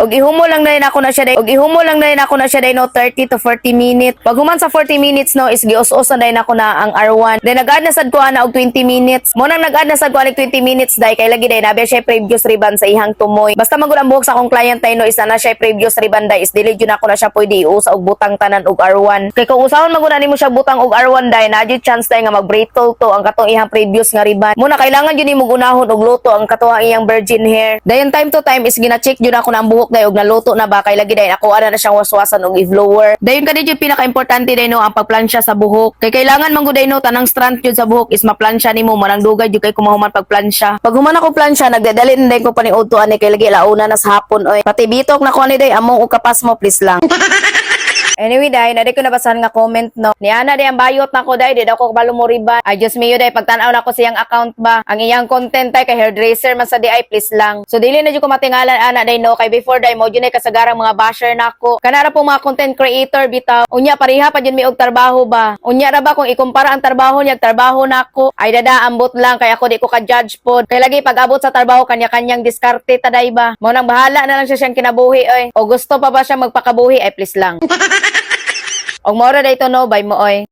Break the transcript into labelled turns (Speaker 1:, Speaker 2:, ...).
Speaker 1: Og ihumo lang na ako na siya day. Og ihumo lang na ako na siya day, no, 30 to 40 minutes. Pag human sa 40 minutes, no, is gius-us na dayon ako na ang R1. Then nag-add na sad ko ana og 20 minutes. Mo nang nag-add na sad ko ana og 20 minutes day kay lagi day nabi siya previous ribbon sa ihang tumoy. Basta magud ang buhok sa akong client day, no, isa na siya previous ribbon day is dili jud ako na siya pwede iusa og butang tanan og R1. Kay kung usahon magud nimo siya butang og R1 day, naa jud chance day nga mag-brittle to ang katong ihang previous nga ribbon. Muna kailangan jud nimo gunahon og luto ang katong iyang virgin hair. Dayon time to time is gina-check jud ako na ang buhok day og naluto na ba kay lagi day ako ana na siyang waswasan og i-blower. Dayon kani jud pinaka-importante day, no, ang pagplansya sa buhok. Kay kailangan man gud day, no, tanang strand jud sa buhok is maplansya nimo manang dugay jud kay kumahuman pagplansya. Pag human ako plansya, nagdadali na day ko paniudto ani kay lagi alauna na sa hapon oy. Pati bitok na ko ani day among og kapas mo, please lang. Anyway, day, na ko nabasahan nga comment, no. Niana day ang bayot nako day, di daw ko kabalo mo riban. Ay Diyos mio day, pagtan-aw nako siyang account ba. Ang iyang content ay kay hairdresser man sa di ay, please lang. So dili na jud ko matingalan ana day, no, kay before day mo jud ay kasagarang mga basher nako. Kanara po mga content creator bitaw. Unya pareha pa jud mi og trabaho ba. Unya ra ba kung ikumpara ang trabaho niya ug trabaho nako. Ay dada, ambot lang kay ako di ko ka-judge pod. Kay lagi pag abot sa trabaho, kanya-kanyang diskarte taday ba. Mo nang bahala na lang siya siyang kinabuhi oy. O gusto pa ba siya magpakabuhi ay, please lang. Og mora day to, no, bye mo oy.